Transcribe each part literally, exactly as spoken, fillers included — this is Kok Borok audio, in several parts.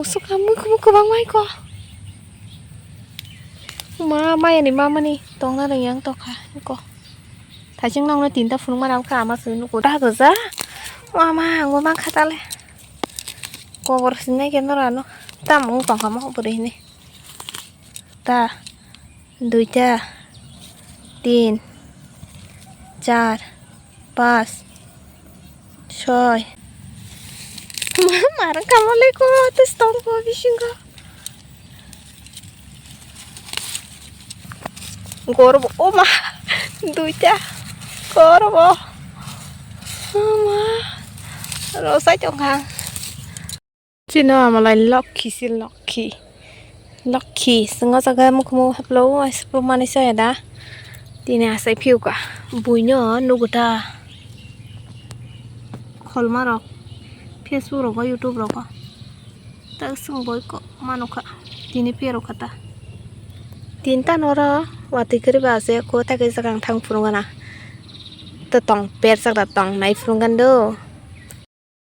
Suka mui kumu kubang mai ko. Ma, maya ni mama ni tongna rang yang tokha ko. Thajing nong na tinta phunuk mana ka ama sunu ko da goja. Mama, ngo mang khatale. Kobor sinai ke norano. Tam ung tongkha mo bwrwi hini. Ta, duita, tin, char, pas, soi. Marang kamalai ko, tes tong ko bisingo. Gorbo, oma, duita, gorbo. Oma, rosai tongkha. Chini amalai lokhi si lokhi. Lokhi, swngo jaga mukhumu haplo, asipro mani soya da. Tini asai phiuka. Buino nuguta. Kholma rok. Facebook rogo, YouTube rogo. Tak swng boi ko manukha. Tini pero khata. Tinta noro watwi kariba ase ko tak jaga ang thang phuru gana. To tong per jaga tong nai phuru gan do.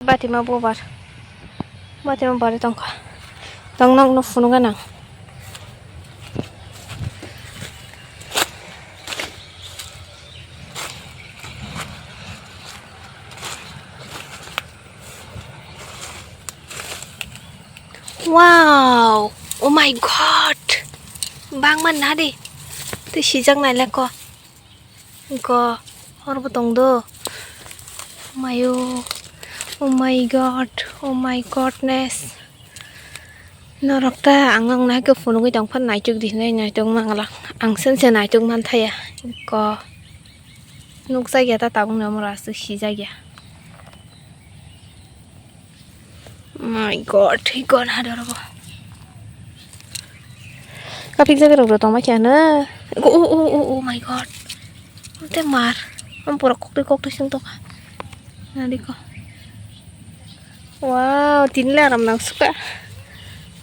Batima bobar. Batima bari tongkha. Tong nok no phunuk gana. Wow! Oh my God! Bangma nadi. Tei sijak naileko. Ko, hor bo tong do. Mayo. Oh my God. Oh my Godness. Norok ta ang nang nai ke phunugwi tong phan naituk di hinai naituk manglak. Ang sen se naituk man thaya. Ko. Nuk jagya ta tabuk no mura su si jagya. My God, hi gon hador bo. Kapik jaga rok tong ma kya na. Oh, oh, oh, oh, oh my God. Te mar. Am pura kokri kokri sing to. Nadi ko. Wow, tin le aram nang suka.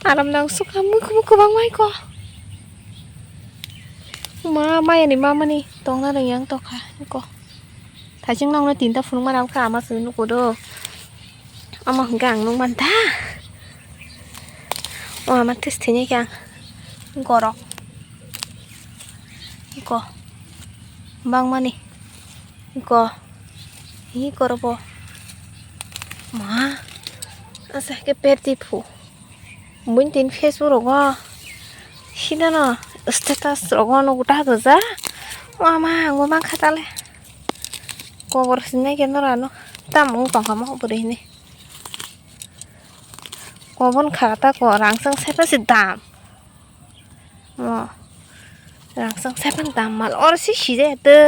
Aram nang suka muku muku bang mai ko. Ma, maya ni mama ni tong na rang yang to kha ko. Thajing nong na tinta phunuk ma rang kha ama sunu ko do. Omo hwnkhe ang nukman ta. O ama test thwinai khe ang gorok. Iko. Bangmani. Iko. Hi korobo. Ma. Asa ke perti phu. Buin tin Facebook rogo. Sinano status rogo no guta goja. O ama ang bo mang khatale. Kobor sinai khe norano. Tam wng tongkha mo bwrwi hinwi. Kobon kha ta ko rang chwng sepa se dam. Mo. Rang chwng sepa dam mal or si sijaya to.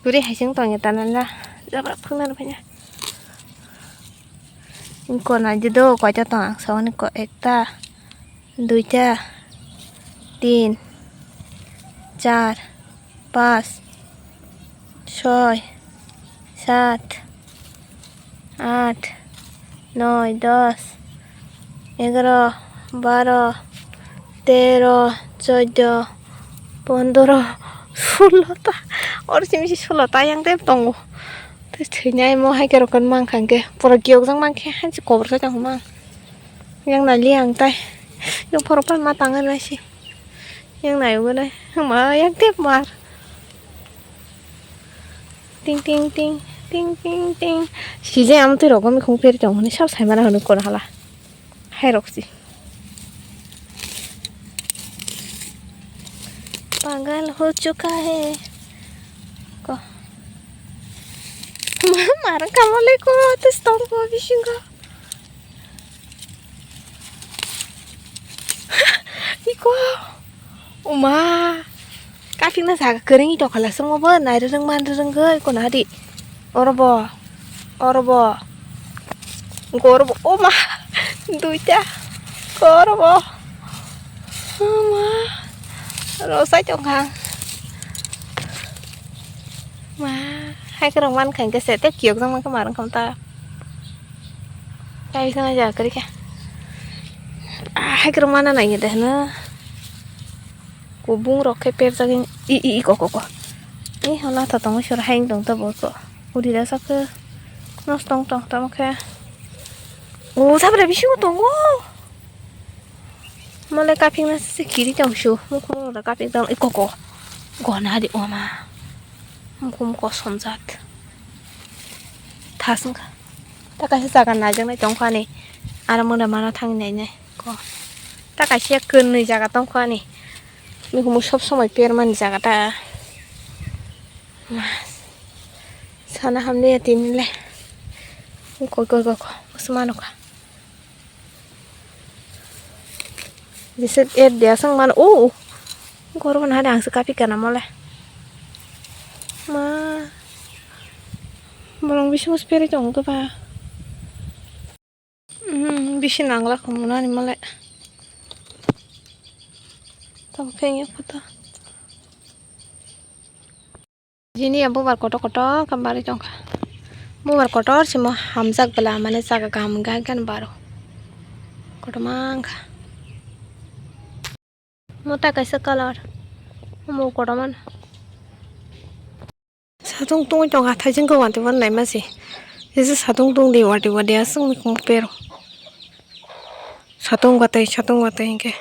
Kuri hai chwng tongya tanala. Jabra phungnani phanya. Ko nai di do koita tong ang sawani ko ekta. Duita, tin, char, pas, soi, sat, at, noi, dos, egaro, baro, tero, choido, pondoro, sulo ta. Oro simi si sulo ta yang tep tongo. Tei thwinai mo hai khe rokon mankha hwnkhe pura kiyokjak mankhe hai se kobor khe tongmang. Yang nai li ang tai. Yang phoro pan ma tang nai si. Yang nai ugo nai. Ma yang tep mar. Ting ting ting. Ting ting ting. Sijai am twi rogo mi khung peri tong hwnwi sab sai mana hwnwi kor hala. Hai rok si. Pagal ho chuka hai. Ko. Marang kamalai ko tes tong ko bisingo. Iko. Uma. Kapikna jaga kwrwngwi tongkha la swngo bo nai rwrwng man rwrwngwi kono hadi. Oro bo. Oro bo. Oro bo. Oma. Duita. Oro bo. Oma. Rosai tongkha. Ma. Hai kwrwng mankha hwnkhe se tei kiyokjak mankha marwng khamta. Kaisa jaga kwrwi khe. Ah, hai kwrwng mana nai de hwno. Kubung rok khe perjak i, i, i, ko, ko, ko. I, hwnla tha tongo sor hai wng tong ta bo ko. Uri da sak khe. Nos tong tong tamo khe. O, sabra bisingo tongo. Mole kapikna se kiri tong su. Mukhung da kapik tong ikoko. Gona di oma. Mukhung kosom jat. Thasung kha. Ta kaisa jaga najaknai tong kha ni. Aro mona mano thang nai nai. Ko. Ta kaisa kwnwi jaga tong kha ni. Mukhung sob somoi permani jaga ta. Sana hamni ya tini le. Ko ko ko ko. Usmano kha. Jese er dia sang man o. Goro na hade ang se kapi kana mole. Ma. Bolong bisingo se peri tong to ba. Hmm, bisi nangla kho mona ni mole. Tamo phengya kho ta. Jini ya bubar kotor kotor kha barwi tongkha. Bubar kotor simo hamjak bwla mane jaga kaham hwnkhe ani baro. Kotorma wngkha. Mo ta kaisa colour. Omo kotorma. Satung tungwi tongkha thaijing khe watwi wan naima se. Jesa satung tungdi watwi watwi aswk mikhumu pero. Satung watwi satung watwi hinkhe.